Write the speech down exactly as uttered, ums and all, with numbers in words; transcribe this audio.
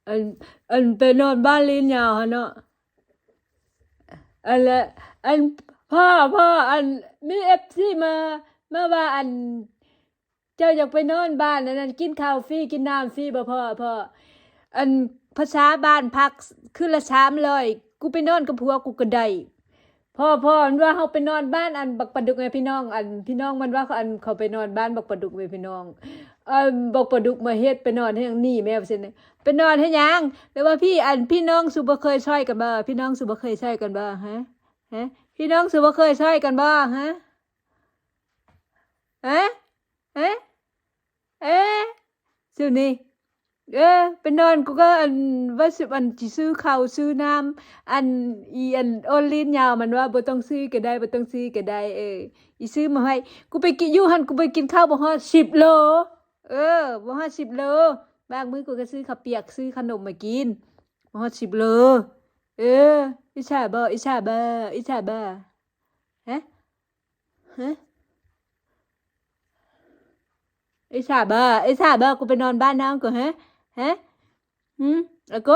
อัน อันไปนอนบ้านลีนยาวหั่นเนาะ อันละ อัน พ่อ พ่อ อัน มีเอฟซีมา มาว่า อัน เจ้าอยากไปนอนบ้านอันนั้น กินข้าวฟรี กินน้ำฟรีบ่พ่อ พ่อ อัน ภาษาบ้านพักคืนละสามร้อย กูไปนอนกับผัวกูก็ได้ พ่อ พ่อ มันว่าเฮาไปนอนบ้านอันบักปลาดุกแม่พี่น้อง อันพี่น้องมันว่าเขา อันเขาไปนอนบ้านบักปลาดุกแม่พี่น้อง อันบักปลาดุกมาเฮ็ดไปนอนให้หยังนี่แม่ว่าซั่นน่ะ ไปนอนให้หยัง แล้วว่าพี่ อันพี่น้องสูบ่เคยซ่อยกันบ่ พี่น้องสูบ่เคยซ่อยกันบ่ ฮะ ฮะ พี่น้องสูบ่เคยซ่อยกันบ่ ฮะ ฮะ ฮะ เอ๊ะ สูนี่ เออ ไปนอนกูก็ อัน ว่าสิ อัน สิซื้อข้าวซื้อน้ำ อัน อี อัน โอลีนยาวมันว่าบ่ต้องซื้อก็ได้ บ่ต้องซื้อก็ได้ เออ อีซื้อมาให้ กูไปกินอยู่หั่น กูไปกินข้าวบ่ฮอดสิบโล เออ บ่ฮอดสิบโล บางมื้อกูก็ซื้อข้าวเปียก ซื้อขนมมากิน บ่ฮอดสิบโล เออ อิจฉาบ่ อิจฉาบ่ อิจฉาบ่ ฮะ ฮะ อิจฉาบ่ อิจฉาบ่ กูไปนอนบ้านนางก่อน ฮะ ฮะ หืม แล้วก็